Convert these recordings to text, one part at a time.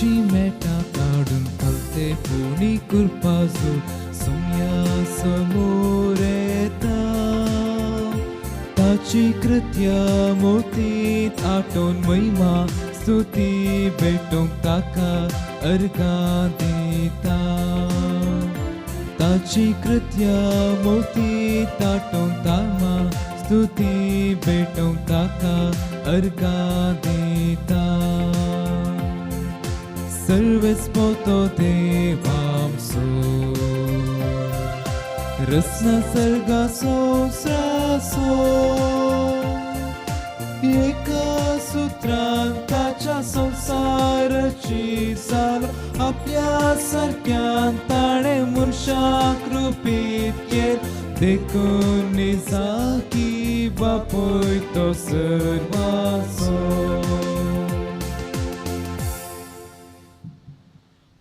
ताची मेटा काडून कलते पुणी कुरपाजो सोम्या समोर येता ताची कृत्या मोतीत आटोवन महिमा स्तुती भेटोवंक ताका अर्गां दिता ताची कृत्या मोतीत आटोवंक तामा स्तुती भेटोवंक ताका अर्गां दिता सर्वेस्पोतो देवामसो रसना सर्गा संवसाराचो एका सुत्रान ताच्या संवसाराची जालो आपल्या सारक्यान ताणें मनशाक रुपीत केल देखून निजाकी बापूय तो सर्वाचो.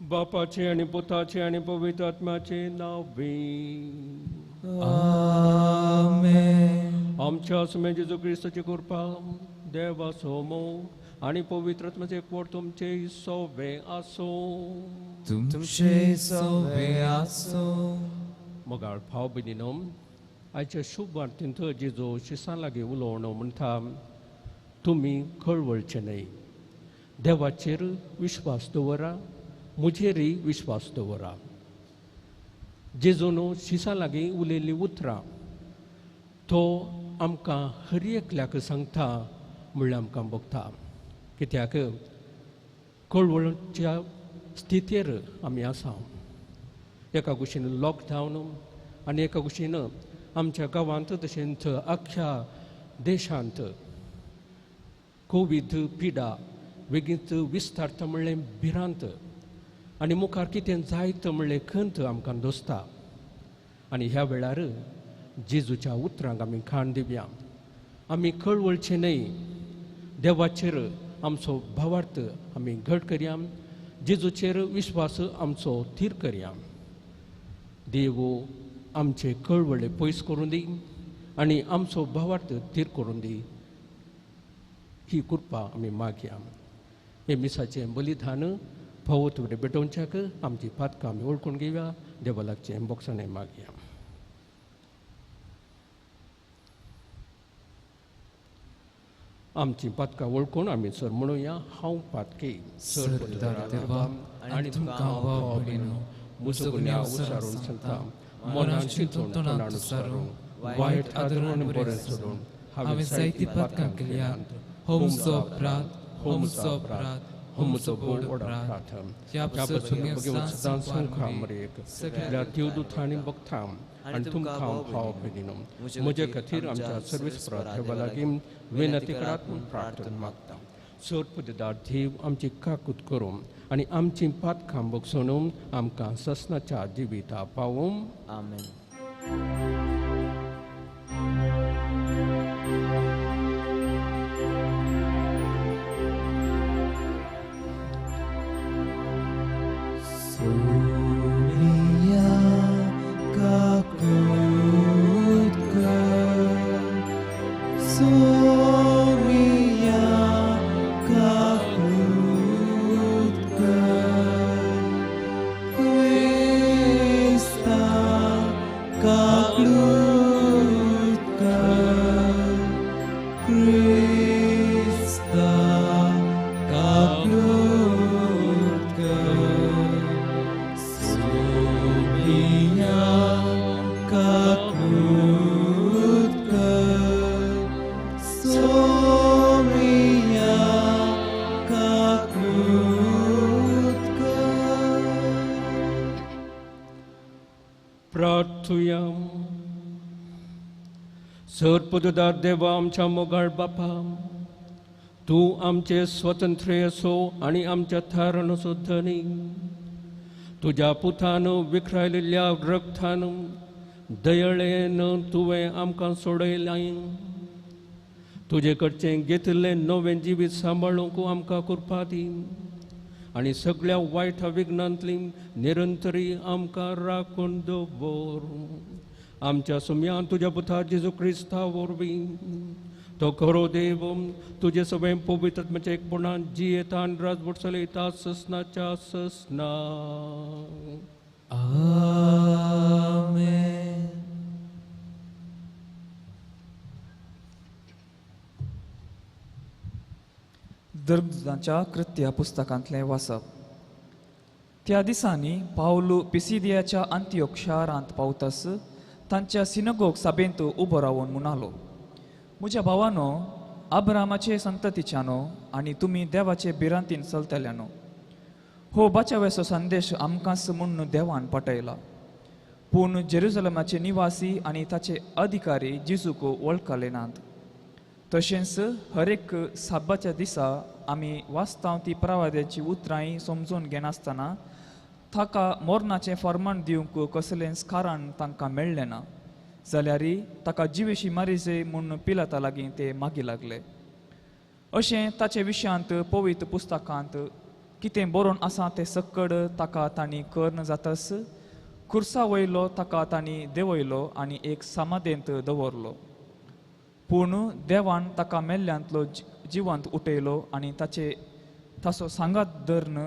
बापाचे आनी पुताचे आनी पवित्र आत्म्याचे नांव. आमेन. आमच्या सुमे जेजू क्रिस्ताची कृपा, देवाचो मोग आनी पवित्र आत्म्याचे एकवट तुमचे सोवे आसूं. तुमचे सोवे आसूं. मोगाळ भाव भयणीनो, आयच्या शुभ वार्तेंत जेजू शिसां लागीं उलोवणो म्हणटा, तुमी कळवळचे न्हय, देवाचेर विश्वास दवरा, म्हजेरय विश्वास दवरा. जेजून शिसां लागीं उलयल्लीं उतरां तो आमकां हर एकल्याक सांगता म्हणल्यार आमकां भोगता. कित्याक कळवळच्या स्थितीर आमी आसा. एका कुशीन लॉकडावन आनी एका कुशीन आमच्या गांवांत तशेंच आख्ख्या देशांत कोवीड पिडा बेगीन विस्तारता म्हणलें भिरांत आनी मुखार कितें जायत म्हणलें खंत आमकां दोसता. आनी ह्या वेळार जेजूच्या उतरांक आमी खाण दिवया. आमी कळवळचें न्हय, देवाचेर आमचो भावार्थ आमी घट करया, जेजूचेर विश्वास आमचो थीर करया. देव आमचे कळवळे पयस करून दी आनी आमचो भावार्थ थीर करून दी, ही कृपा आमी मागया. हे मिसाचें बलिदान फावो तुवें भेटोवच्याक आमची पातकां आमी वळखून घेवया. देवा लागचें बोगसाणें मागया. आमची पातकां वळखून आमी सर म्हणुया, हांव पातकी सर देवा आनी तुमकां भाव भयणीनो म्हजो गुन्यांव उचारून सांगता, मनान चिंतून तोंडान उचारून वायट आदरून बरें सोडून हांवें जायतीं पातकां केल्यांत. हो म्हजो अपराध, हो म्हजो अपराध, हो म्हजो व्हड अपराध. ह्या सदां संवसार सगळ्या देवदूतांनी बघता आनी तुमकां भाव भयणीनो म्हजे खातीर आमच्या सर्वेस्परा देवा लागीं विनंती करात म्हूण प्रार्थना मागता. चड पदेदार देव आमची काकूत करूं आनी आमची पातकां बगसोवन आमकां ससनाच्या जिविता पावूं. आमेन. सोनिया काकूत कर, सोनिया काकूत कर, क्रिस्ता काकूत कर, क्रिस्ता काकूत कर, सोनिया काकूत कर, सोनिया काकूत कर. प्रार्थुया. सर पददार देवा आमच्या मोगाळ बापा, तूं आमचे स्वतंत्र असो आनी आमच्या थारण धनी. तुज्या पुतान विखरायलेल्या रक्तान दयळेन तुवें आमकां सोडयलें. तुजे कडचें घेतिल्लें नवें जिवीत सांबाळूंक आमकां कृपा दी आनी सगळ्या वायट विघ्नांतली निरंतरी आमकां राखून दवर. आमच्या सुम्यान तुज्या पुता जेजू क्रिस्ता वरवीं तो खरो देव तुजे सगळें पवित्र आत्म्याच्या एकपणान जियेता आनी राजवट चलयता ससनाच्या ससना. आमेन. धर्मदूतांच्या कृत्या पुस्तकांतलें वाचप. त्या दिसांनी पावलू पिसिदियाच्या अंत्योक शारांत पावतास तांच्या सिनगोग सभेंत उबो रावन म्हणालो, म्हज्या भावानो, अब्रामाचे संततीच्यानो आनी तुमी देवाचे भिरांतीन चलतल्यानो, हो बाचावेचो संदेश आमकांच म्हूण देवान पाठयला. पूण जेरुजलमाचे निवासी आनी ताचे अधिकारी जेजूक वळखले नात. तशेंच हर एक साबाच्या दिसा आमी वाचता ती प्रवाद्याची उतरांय समजून घेनासतना ताका मरणाचें फर्मान दिवंक कसलेंच कारण तांकां मेळ्ळें ना, जाल्यार ताका जिवेशी मारिजे म्हूण पिलाता लागीं ते मागी लागले. अशें ताचे विशयांत पवित्र पुस्तकांत कितें बरोवन आसा तें सक्कड ताका तांणी कर्ण जातास खुर्सा वयलो ताका तांणी देंवयलो आनी एक समाधेंत दवरलो. पूण देवान ताका मेल्ल्यांतलो जिवंत उठयलो आनी ताचे ताचो सांगात धरून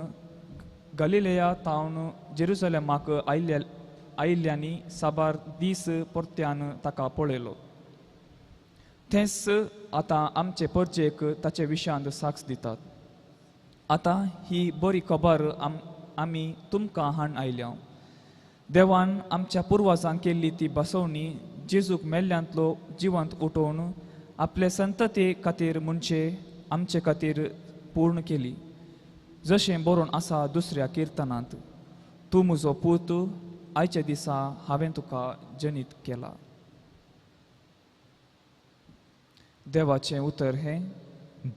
गलिलेया तावन जेरुसलेमाक आयिल्ल्यांनी साबार दीस परत्यान ताका पळयलो. थंयच आतां आमचे परजेक ताचे विशयांत साक्ष दितात. आतां ही बरी खबर आमी तुमकां हाडून आयल्या. देवान आमच्या पुर्वजांक केल्ली ती बसवणी जेजूक मेल्ल्यांतलो जिवंत उठोवन आपले संतते खातीर म्हणजे आमचे खातीर पूर्ण केली, जशें बरोवन आसा दुसऱ्या किर्तनांत, तूं म्हजो पूत, आयच्या दिसा हांवें तुका जनीत केला. देवाचें उतर हें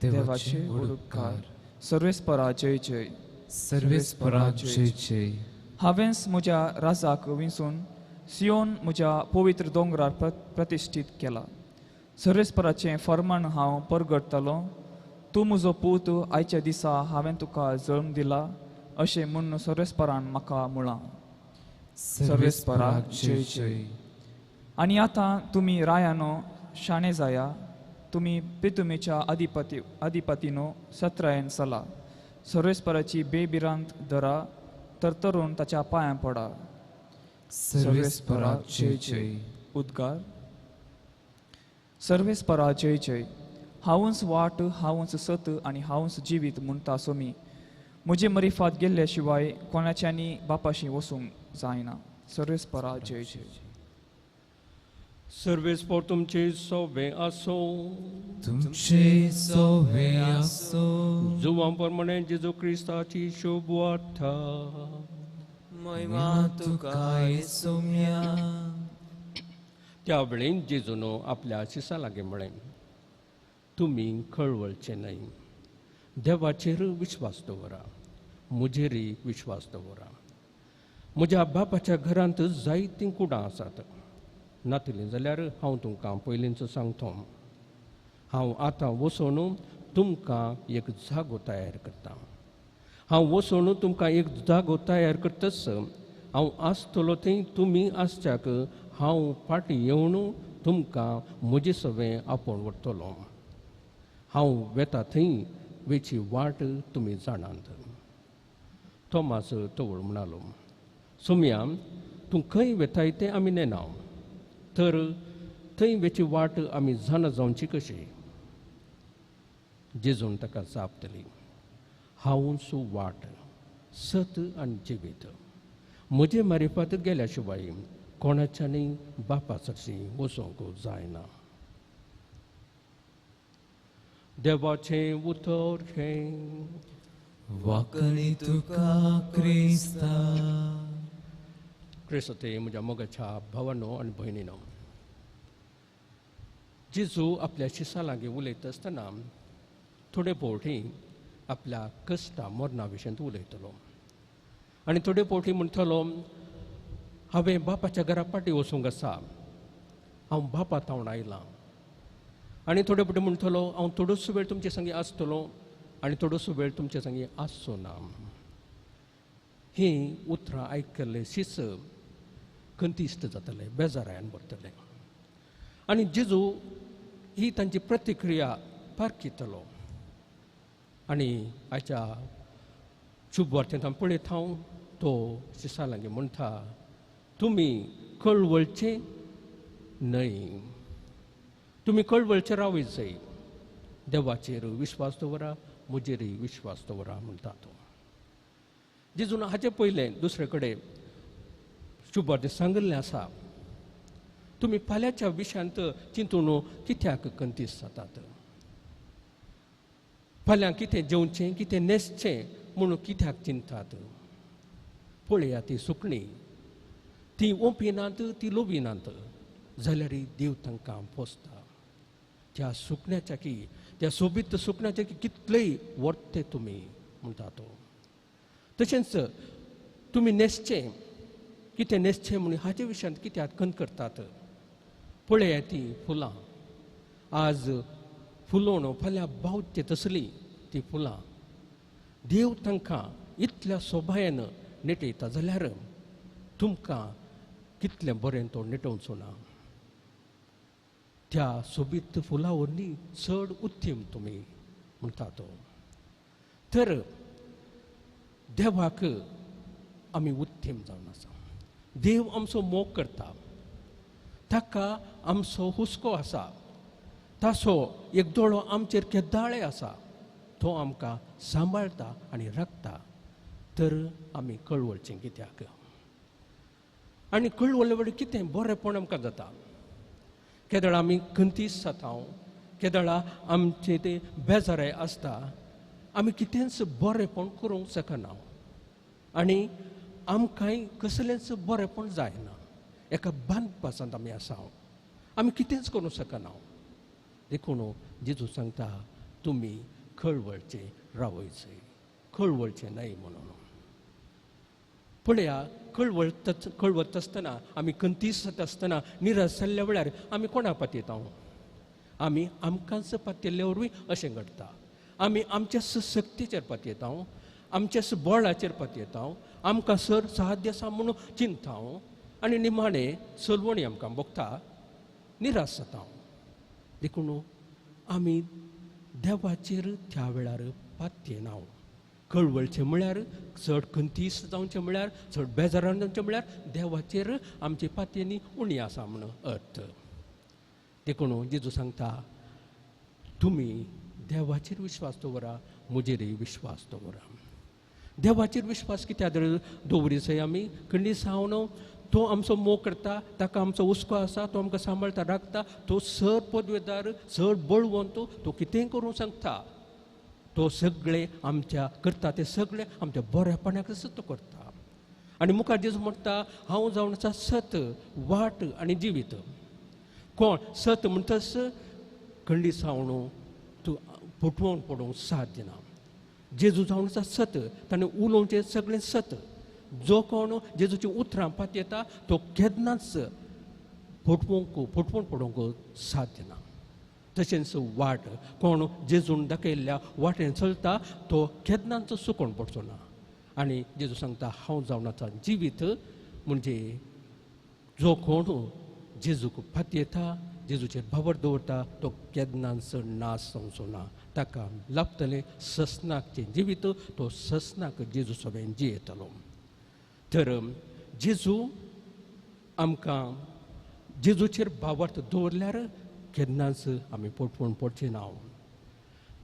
देवाचें उपकार. सर्वेस्परा जय जय. सर्वेस्परा जय जय. हांवेंच म्हज्या राजाक विंचून सियोन म्हज्या पवित्र दोंगरार प्रतिश्ठीत केला. सर्वेस्पराचें फर्मान हांव परगटतलो. तूं म्हजो पूत, आयच्या दिसा हांवें तुका जल्म दिला, अशें म्हूण सर्वेस्परान म्हाका म्हळां. सर्वेस्परा जय जय. आनी आतां तुमी रायानो शाणे जाया, तुमी पितुमेच्या अधिपतीनो सत्रायेन चला. सर्वेस्पराची बेभिरांत धरा, तरतरून ताच्या पांयां पडा. सर्वेस्परा जय जय. उद्गार. सर्वेस्परा जय जय. हांवूच वाट, हांवूच सत आनी हांवूच जिवीत म्हणटा सोमी. म्हजे मरिफात गेल्ले शिवाय कोणाच्यांनी बापाशी वचूंक जायना. सर्वेस्परा जय जय. सर्वेस्पर तुमचे सोवे आसो. तुमचे सोवे आसो. जुवां प्रमाणे जेजू क्रिस्ताची शोभ वाडटा. महिमा तुका येसुम्या. त्या वेळेन जेजून आपल्या शिसां लागीं म्हळें, तुमी खळवळचे न्हय, देवाचेर विश्वास दवरा, म्हजेरय विश्वास दवरा. म्हज्या बापाच्या घरांत जायतीं कुडां आसात, नातलीं जाल्यार हांव तुमकां पयलींच सांगतो. हांव आतां वचून तुमकां एक जागो तयार करतां. हांव वचून तुमकां एक जागो तयार करतच हांव आसतलो थंय तुमी आसच्याक हांव फाटीं येवन तुमकां म्हजे सवें आपोवन व्हरतलो. हांव वेता थंय वेची वाट तुमी जाणात. थोमास तवळ म्हणालो, सोम्या, तूं खंय वेताय तें आमी नेना, तर थंय वेची वाट आमी जाणा जावची कशी? जेजून ताका जाप दिली, हांवूच वाट, सत आनी जिवीत. म्हजे मारिफात गेल्या शिवाय कोणाच्यानी बापा सरशी वचूंक जायना. देवाचें उतर हें. वाकणी तुका क्रिस्ता. क्रिस्ते म्हज्या मोगाच्या भावानो आनी भयणीनो, जेजू आपल्या शिसां लागीं उलयता आसतना थोडे फावटी आपल्या कश्टा मरणा विशयांत उलयतलो आनी थोडे फावटी म्हणटलो, हांवें बापाच्या घरा फाटीं वचूंक आसा, हांव बापा तावन आयलां. आनी थोडे फावटी म्हणटलो, हांव थोडोसो वेळ तुमचे संगी आसतलो आनी थोडोसो वेळ तुमचे संगी आसचो ना. हीं उतरां आयकल्ले शीस खंतिस्त जातले, बेजारायान भरतले. आनी जेजू ही तांची प्रतिक्रिया पारखितलो. आनी आयच्या शुभ वार्तेंत आमी पळयत हांव तो शिसा लागीं म्हणटा, तुमी कळवळचे न्हय, तुमी कळवळचे रावय जाय, देवाचेर विश्वास दवरा, म्हजेरय विश्वास दवरा म्हणटा तो. जेजून हाचे पयलें दुसरे कडेन शुभ वार्तेंत सांगिल्लें आसा, तुमी फाल्यांच्या विशयांत चिंतून कित्याक कंतीस जातात, फाल्यां कितें जेवचें कितें न्हेसचें म्हणून कित्याक चिंतात. पळया ती सुकणीं, ती ओंपिनात ती लोबिनात, जाल्यार देव तांकां पोसता. त्या सुकण्याच्या की त्या सोबीत सुकण्याच्या की कितलेय व्हरते तुमी म्हणटा तो. तशेंच तुमी न्हेसचें कितें न्हेसचें म्हणून हाचे विशयांत कित्याक खंत करतात. पळया ती फुलां, आज फुलोवन फाल्यां बावचे तसलीं ती फुलां, देव तांकां इतल्या सोबायेन नेटयता जाल्यार तुमकां कितलें बरें तो नेटोवचो ना. त्या सोबीत फुलां वरवीं चड उत्तीम तुमी म्हणटा तो. तर देवाक आमी उत्तीम जावन आसा. देव आमचो मोग करता, ताका आमचो हुस्को आसा, ताचो एक दोळो आमचेर केदाळे आसा, तो आमकां सांबाळटा आनी राखता. तर आमी कळवळचें कित्याक? आनी कळवळ्ळे वेळार कितें बरेंपण आमकां जाता. केदळा आमी खंतीस जाता, केदळा आमचें तें बेजाराय आसता, आमी कितेंच बरेंपण करूंक शकना आनी आमकांय कसलेंच बरेंपण जायना. एका बांदपासांत आमी आसा, आमी कितेंच करूंक शकना. देखून जेजू सांगता, तुमी कळवळचें रावयचें, कळवळचें न्हय म्हणून. पळया, कळवत आसतना आमी खंतीस जाता आसतना निराश जाल्ल्या वेळार आमी कोणाक पातयेता? आमी आमकांच पातयेल्ले वरवीं अशें घडटा. आमी आमच्या शक्तीचेर पातयेता, आमच्या बळाचेर पातयेता, आमकां सर साध्य आसा म्हणून चिंता आनी निमाणें सलवणी आमकां भोगता, निराश जाता. देखून आमी देवाचेर त्या वेळार पातयेना. कळवळचें म्हळ्यार चड खंतीस जावचें म्हळ्यार चड बेजारान जावचें म्हळ्यार देवाचेर आमची पातयेनी उणी आसा म्हणून अर्थ. देखून जेजू सांगता, तुमी देवाचेर विश्वास दवरा, म्हजेरय विश्वास दवरा. देवाचेर विश्वास कित्याक दवरिसय आमी खंडीसावन तो आमचो मोग करता, ताका आमचो हुस्को आसा, तो आमकां सांबाळटा राखता, तो सर पदवेदार चड बळवंत, तो कितेंय करूंक सांगता, तो सगळें आमच्या करता, तें सगळें आमच्या बऱ्यापणाकच तो करता. आनी मुखार जेजू म्हणटा, हांव जावन आसा सत, वाट आनी जिवीत. कोण सत म्हणटच खंडीसावन तूं फटवून पडूंक साथ दिना. जेजू जावन आसा सत, ताणें उलोवचें सगळें सत. जो कोण जेजूची उतरां पातयेता तो केन्नाच फटवून पडूंक साथ दिना. तशेंच वाट, कोण जेजून दाखयल्ल्या वाटेन चलता तो केन्नाच सुकोवन पडचो ना. आनी जेजू सांगता, हांव जावन आसा जिवीत, म्हणजे जो कोण जेजूक पातयेता, जेजूचेर भावर दवरता तो केन्नाच नाश जावचो ना, ताका लाभतलें ससनाकचें जिवीत, तो ससनाक जेजू सगळें जियेतलो. तर जेजू आमकां जेजूचेर भावार्थ दवरल्यार केन्नाच आमी पोटपोण पडचें ना.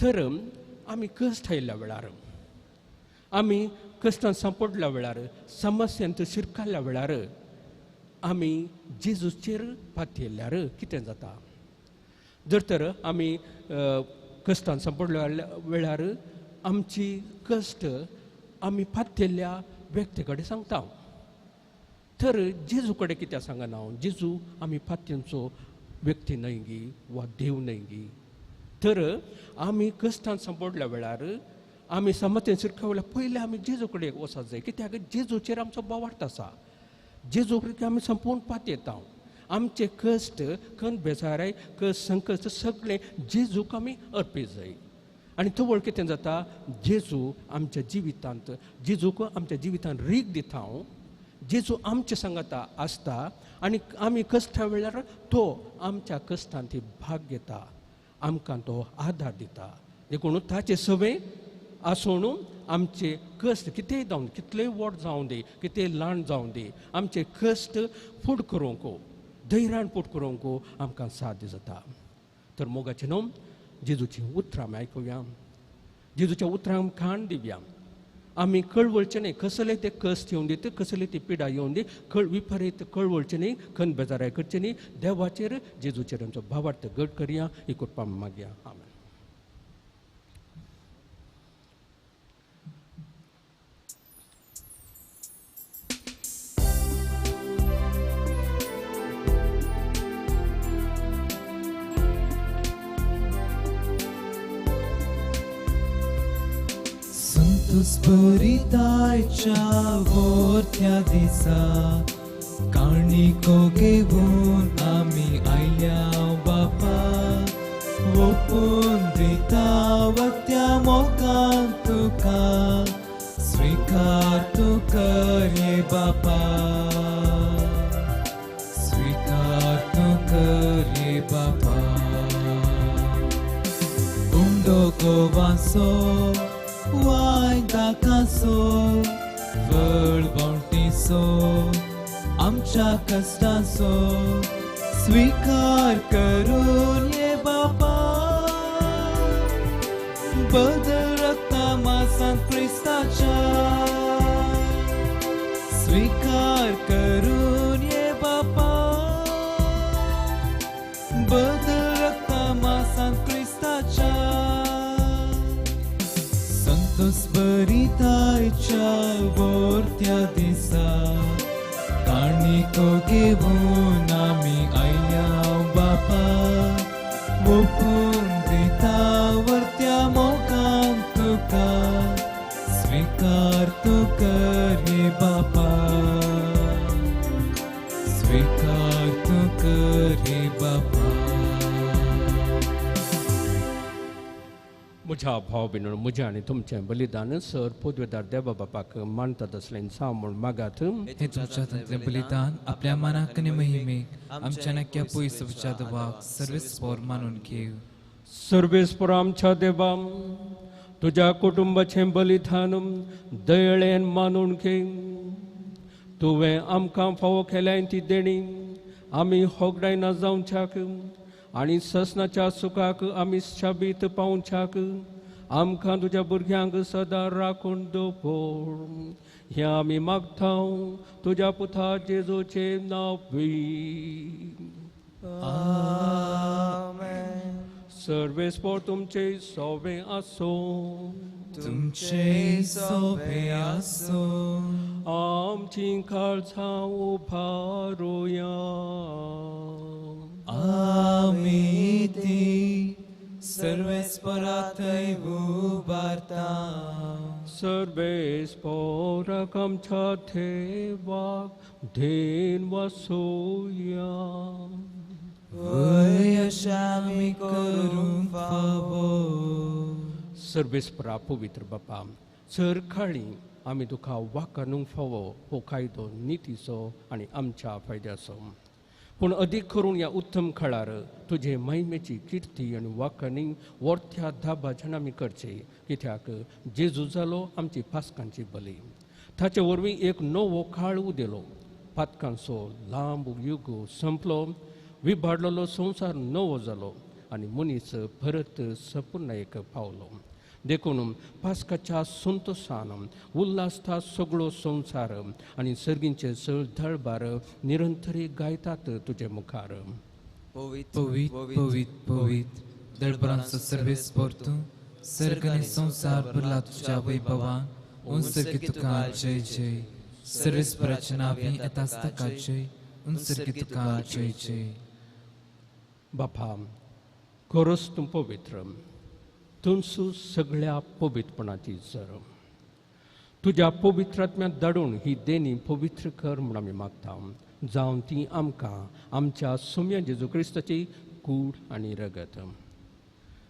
तर आमी कश्ट आयिल्ल्या वेळार, आमी कश्टान सांपडल्या वेळार, समस्यांत शिरकाल्ल्या वेळार आमी जेजूचेर पातयेल्यार कितें जाता? जर तर आमी कश्टान सांपडल्या वेळार आमची कश्ट आमी पातयेल्ल्या व्यक्ती कडेन सांगता, तर जेजू कडेन कित्याक सांगना? जेजू आमी पातयेंचो व्यक्ती न्हय गी वा देव न्हय गी? तर आमी कश्टान सांपडल्या वेळार, आमी समतेन शिरकावल्या पयलें आमी जेजू कडेन वचत जाय, कित्याक जेजूचेर आमचो भावार्थ आसा, जेजू कडेन आमी संपूर्ण पातयेता. आमचे कश्ट, खंत, बेजाराय, कश्ट, संकश्ट सगळें जेजूक आमी अर्पीत जाय. आनी तवळ कितें जाता? जेजू आमच्या जिवितांत, जेजूक आमच्या जिवितांत रीग दिता, जेजू आमचे सांगाता आसता आनी आमी कश्टा वेळार तो आमच्या कश्टांत भाग घेता. आमकां तो आदार दिता. देखून ताचे सवे आसून आमचे कश्ट कितेंय जावन, कितलेय व्हड जावं दी, कितेंय ल्हान जावं दी, आमचे कश्ट फूड करूंक, धैर्यान फूड करूंक आमकां साध्य जाता. तर मोगाचें न्हू जेजूचीं उतरां आमी आयकुया, जेजूच्या उतरांक कान दिवया. आमी कळवळचें न्हय, कसले ते कश्ट येवन दी, कसले ती पिडा येवन दी, विपरीत कळवळचें न्हय, खंत बेजाराय करचें न्हय. देवाचेर जेजूचेर आमचो भावार्थ घट करया, ही कृपा मागया. आमेन. स्परितायच्या वोरत्या दिसा काणिको घेवन आमी आयल्या बापा, ओपून दिता वत्या मोगान तुका, स्विकार तूं कर ये बापा, स्विकार तूं कर ये बापा. उंडो गोवासो वाय दाकासो फळ बावटीसो आमच्या कश्टांचो स्विकार करून ये बापा, बदल रक्ता मासान क्रिस्ताच्या स्विकार करून ये बापा, बदल रक्ता मासान क्रिस्ताच्या. संतोष बरितायच्या वोरत्या दिसा काणिको घेवन आमी आयल्या बापा, ओपून दिता वरत्या मोगान तुका, स्विकार तूं कर ये बापा, स्विकार तूं कर ये बापा. म्हज्या भाव भयणींनो, म्हजें आनी तुमचें बलिदान सर पदवेदार देवा बापाक मानतात असलें जावं म्हूण मागात. हें तुमच्या हातांतलें बलिदान आपल्या मनाक आनी महिमेक आमच्या नक्या पयस वच्या देवाक सर्वेस्पोर मानून घेव. सर्वेस्पोर आमच्या देवा, तुज्या कुटुंबाचें बलिदान दयळेन मानून घे. तुवें आमकां फावो केल्याय ती देणी आमी होगडायना जावच्याक आनी ससनाच्या सुखाक आमी शाबीत पावच्याक आमकां तुज्या भुरग्यांक सदां राखून दवर. हें आमी मागता तुज्या पुता जेजूचें नांव. आमेन. सर्वेस्पोर तुमचे सोवे आसूं, तुमचे सोवे आसूं. आमची काळजां उबारुया. आमी ती सर्वेस्परा थंय उबारता. सर्वेस्पोराक आमच्या देवाक धेन वसोया. वय अशें आमी करूंक फावो. सर्वेस्परा पवित्र बापा, सरकाळी आमी तुका वाकानूंक फावो हो कायदो नितीचो आनी आमच्या फायद्याचो. पूण अदीक करून ह्या उत्तम काळार तुजे महिमेची किर्ती आनी वाखाणी वर्त्या धाबाच्यान आमी करचे, कित्याक जेजू जालो आमची पास्कांची बली. ताचे वरवीं एक नवो काळ उदेलो, पातकांचो लांब युग संपलो, विभाडलेलो संवसार नवो जालो आनी मनीस परत सपुर्णायेक पावलो. देखून पास्काच्या संतोशान उल्हासता सगळो संवसार आनी सर्गींचे सळ दळबार निरंतरी गायतात तुजे मुखार. पवित पवित पवित दळबरांचो सर्वेस्पोर तूं, सर्ग आनी संवसार भरला तुज्या वैभवान. उंसर्गी तुका जय जय. सर्वेस्पराच्या नांवी येताच ताका जय. उंसर्गी तुका जय जय. बापा, खरोच तूं पवित्र, तुमसू सगळ्या पवित्रपणाची जर. तुज्या पवित्र आत्म्याक धाडून ही देणी पवित्र कर म्हूण आमी मागता, जावन ती आमकां आमच्या सोम्या जेजू क्रिस्ताची कूड आनी रगत.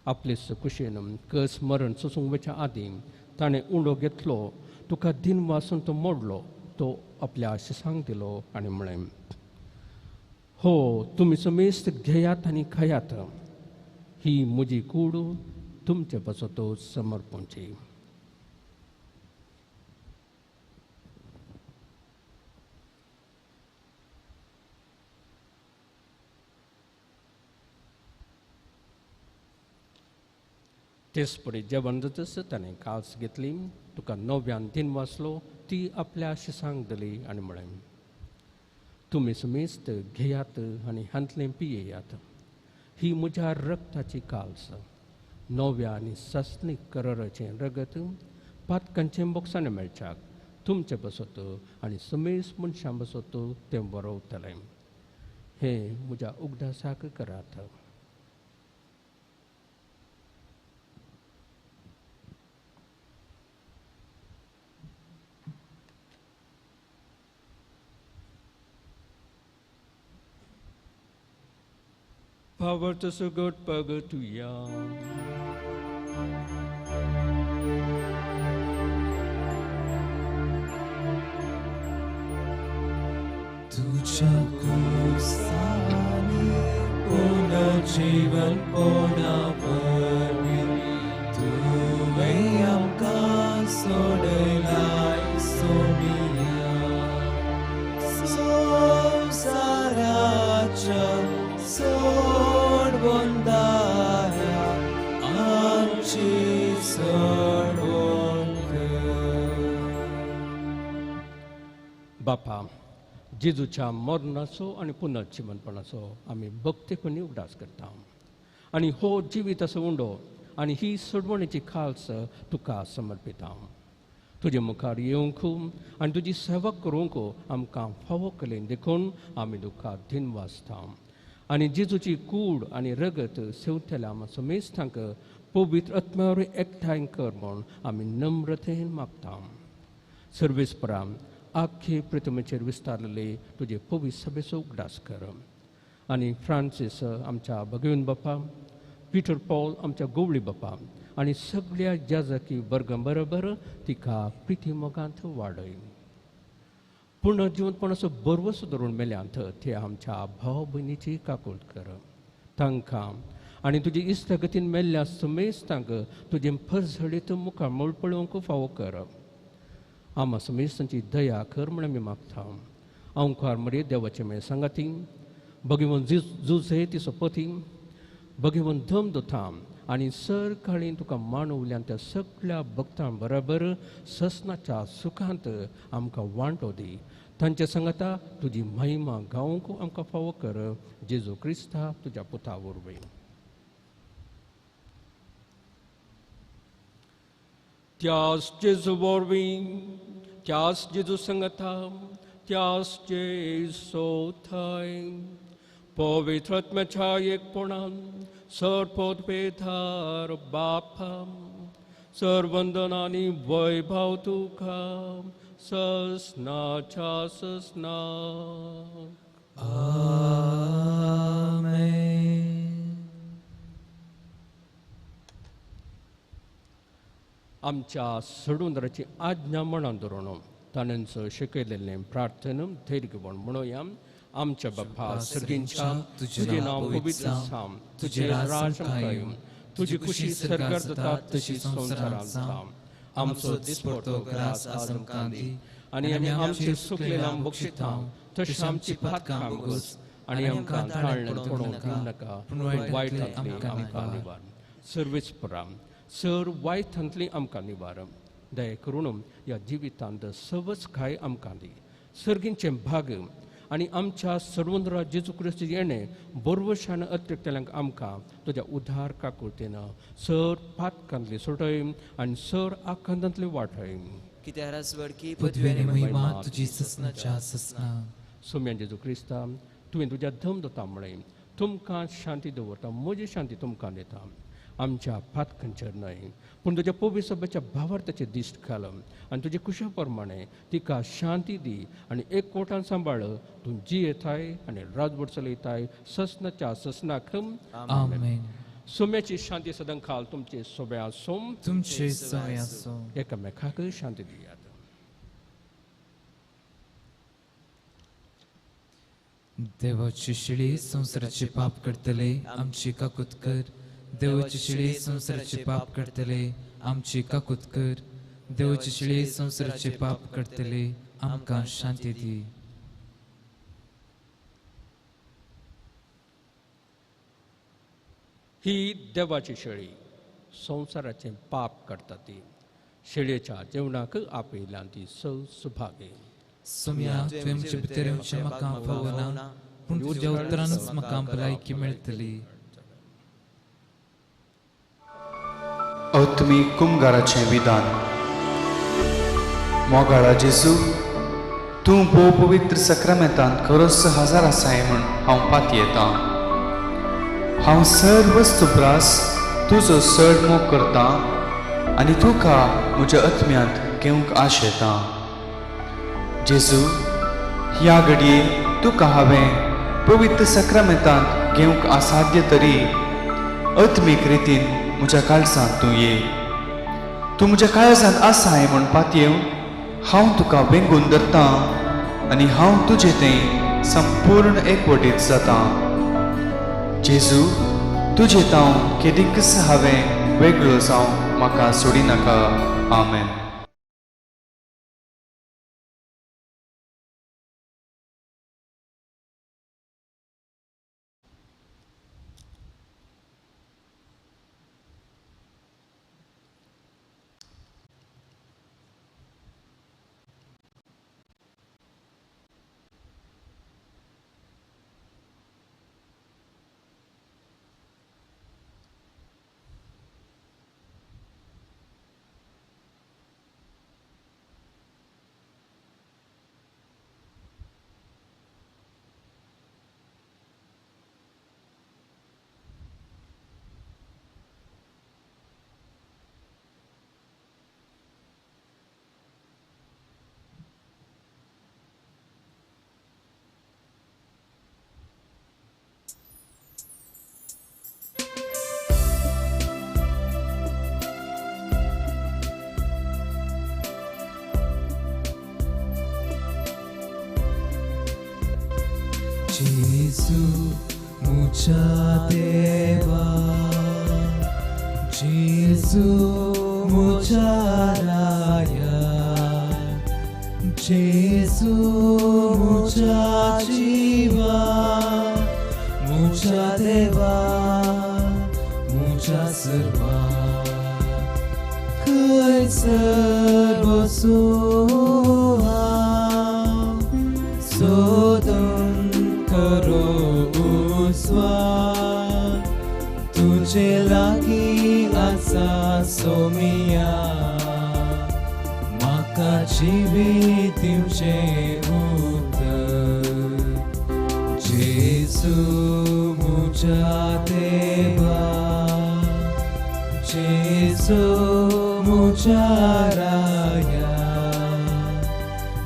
आपले कुशेन कस मरण सोसूंक वचच्या आदीं ताणें उंडो घेतलो, तुका दिन वासून तो मोडलो, तो आपल्या शिसांक दिलो आनी म्हळें, हो तुमी समेस्त घेयात आनी खायात, ही म्हजी कूड तुमचे पासत समर्पणची. तेच परी जेवण जातच ताणें कास घेतली, तुका नव्यान दिन वाचलो, ती आपल्या शिसांक दिली आनी म्हळें, तुमी समेस्त घेयात आनी हांतलें पियेयात. ही म्हज्या रक्ताची काल्स, नव्या आनी सासणीक कराराचें रगत, पातकांचें बोक्साणें मेळच्याक तुमचे बसत आनी समेस्त मनशां बसत तें बरोवतलें. हें म्हज्या उगडासाक करात. Power to so good pagatuya. तुझ्या कुसानी पुनर्जीवन पोणावरवीं तुवें आमकां सोडयलाय सोमिया. संवसाराच्या सोडवणदारा आमची सोडवण कर. बापा, जेजूच्या मरणाचो आनी पुनर्जिवनपणाचो आमी भक्तीपणी उगडास करता आनी हो जिवीत असो उंडो आनी ही सोडवणेची खाल्स तुका समर्पिता. तुजे मुखार येवंक आनी तुजी सेवा करूंक आमकां फावो केलें देखून आमी तुका दिनवासता. आनी जेजूची कूड आनी रगत सेवतल्या आमकां समेस्तांक पवित्र आत्म्या वरवीं एकठांय कर म्हूण आमी नम्रतेन मागता. सर्वेस्परा, आख्खे प्रतिमेचेर विस्तारलेले तुजे पवित्र सभेचो उगडास कर आनी फ्रांसीस आमच्या भगवीन बापा, पिटर पॉल आमच्या गोवळी बापा आनी सगळ्या जाजकी वर्गां बरोबर तिका प्रिती मोगांत वाडय. पूर्ण जिवंतपणाचो बरवसो धरून मेल्यांत ते आमच्या भाव भयणीची काकूट कर. तांकां आनी तुजे इश्टागतीन मेल्ल्या समेस्तांक तुजें फरझडीत मुखामळ पळोवंक फावो कर. आमा समेस्तांची दया कर म्हण आमी मागता. अंकार मरे देवाचे मेळ सांगाती, भगवंत जुझे ती सोपती, भगवंत धम दोता आनी सरकाळीन तुका मानवल्यान त्या सगळ्या भक्तां बराबर ससनाच्या सुखांत आमकां वांटो दी. तांच्या सांगाता तुजी महिमा गावंक आमकां फावो कर. जेजू क्रिस्ता तुज्या पुता वरवीं. त्यास जेजू वरवीं, त्यास जेजू सांगाता, त्यास जेजू थंय पवित्र आत्म्याच्या एकपणान सर्वोत्पेधार बापा, सर्वंदन आनी वैभव तुका ससनाच्या ससनाक. आमेन. आमच्या सोडूनदाराची आज्ञा म्हणून धरून ताणेंच शिकयलेलें प्रार्थना धैर्य घेवन म्हणुया. आमच्या बापा सर्गींच्या, तुजें नांव पवित्र जावं, तुजें राज आमकां येवं, तुजी खुशी सर्गार जाता तशी संवसारांत जावं. आमचो दिसपडतो ग्रास आज आमकां दी आनी आमी आमचे सुकलें बक्षिता तशें आमची पातकां भोगोस आनी आमकां ताळण पडोवंक दिवं नाका, पूण वायटांतली आमकां निवार. सर्वेस्परा, सर वायटांतली आमकां निवार. दया करून ह्या जिवितांत सवच काय आमकां दी. सर्गींचें भाग आनी आमच्या सर्वंद्रा जेजू क्रिस्त येणें बरवशान अतिरिक्तल्यांक आमकां तुज्या उदार काकुळतेन सर पातकांतली सोडय आनी सर आकांतांतली वाटय. महिमा तुजी ससनाच्या ससना. सोम्या जेजू क्रिस्ता, तुवें तुज्या धम दोता म्हळें, तुमकां शांती दवरता, म्हजी शांती तुमकां दिता. आमच्या पातकांचेर न्हय पूण तुज्या पवित्र सभेच्या भावार्थाचेर दिश्ट घाल आनी तुजे कुशा प्रमाणे तिका शांती दी आनी एक कोटान सांबाळ. तूं जियेताय आनी राजवट चलयताय ससनाच्या ससनाक. आमेन. सोम्याची शांती सदां खाल तुमचे सोबे आसूं, तुमचे सोबे आसूं. एकामेकाक शांती दियात. देवाची शिळी संवसाराचे पाप करतले आमची काकूत कर. देवाची शिळी संवसाराचे पाप करतले आमची काकूत कर. देवाची शिळी संवसाराचे पाप करतले आमकां शांती दी. ही देवाची शेळी संवसाराचें पाप करता ती शेळयेच्या जेवणाक आपयल्या ती सुभागे. सोम्या तुवें म्हजे भितर येवचें म्हाका फावना, पूण तुज्या उतरानूच म्हाका भलायकी मेळटली. आत्मीक कुमगाराचें विधान. मोगाळा जेजू, तूं भोव पवित्र सक्रामेंतांत खरोच हजार आसाय म्हूण हांव पातयेतां. हांव सर्व सुप्रास तुजो चड मोग करतां आनी तुका म्हज्या आत्म्यांत घेवंक आशेतां. जेजू, ह्या घडये तुका हांवें पवित्र सक्रामेंतांत घेवंक असाध्य तरी आत्मीक रितीन म्हज्या काळजांत तूं ये. तूं म्हज्या काळजांत आसाय म्हूण पातयेवन हांव तुका वेंगून धरतां आनी हांव तुजे तें संपूर्ण एकवटीत जातां. जेजू, तुजे तांव केदींकच हांवें वेगळो जावं म्हाका सोडिनाका. आमेन. जेजू मुझा देवा, जेजू मुझा राया, जेजू मुझा जीवा, मुझा देवा, मुझा सर्वा, खंयसर बसूं हांव सोदून करो उजवा, तुझे लागीं आसा सोमिया, म्हाका जिवीत दिवचें उतर. जेजू मुझा देवा, जेजू मुझा राया,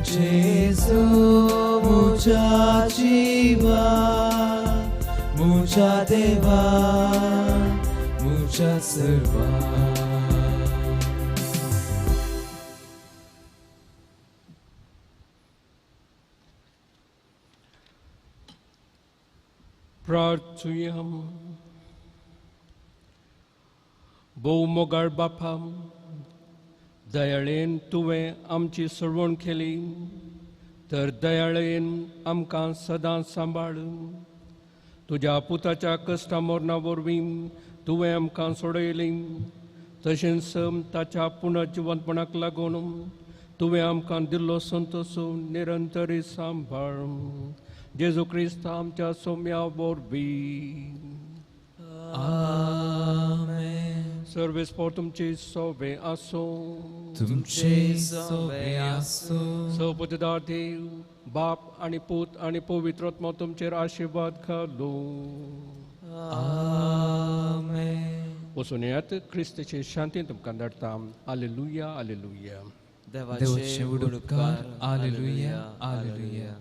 जेजू मुझा जीवा, मुझा देवा, मुझा सर्वा. प्रार्थुया. भोव मोगाळ बापा, दयाळेन तुवें आमची सोडवण केली तर दयाळेन आमकां सदां सांबाळ. तुज्या पुताच्या कश्टा मरणा वरवीं तुवें आमकां सोडयली, तशेंच ताच्या पुनर्जिवंतपणाक लागून तुवें आमकां दिल्लो संतोश निरंतरी सांबाळ. जेजू क्रिस्त आमच्या सोम्या वरवीं. आमेन. सर्वेस पोर तुमची सोबे आसूं. तुमचे सोबे आसूं. सौपतदार देव बाप आनी पूत आनी पवित्र आत्मो तुमचेर आशिर्वाद घालूं. आमेन. वचून येयात, क्रिस्ताचे शांतीन तुमकां धाडटा. आलेलुया, आलेलुया. देवाचे व्हड उपकार. आलेलुया, आलेलुया.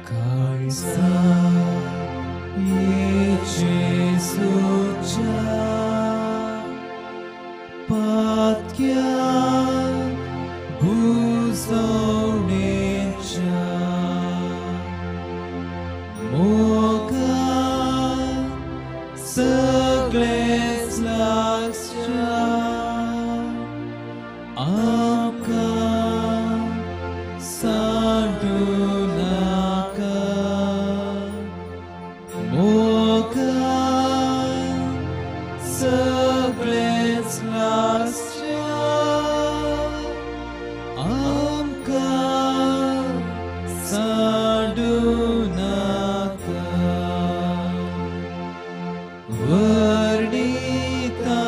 काळजा ये जेजूच्या पातक्या भुजांतल्यान धाडू नाका. वर्णिता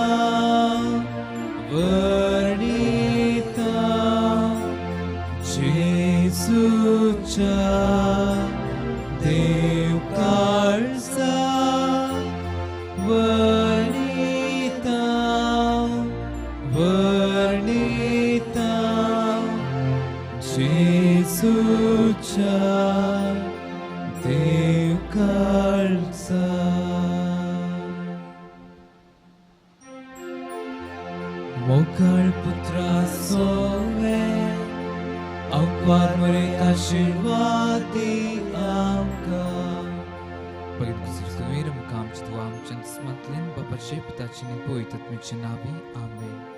वर्णिता जेजूच्या देव काळजा वर्णिता वर्णिता जेजूच्या देव काळजा. मोगाळ पुत्रा सोवे अवकार मरे आशीर्वादी आमकां. पवित्र कुसुर मुखाम चितवा आमच्या स्मतलेन बापाचे पिताचे पवित्र आत्म्याचे नावे आमेन.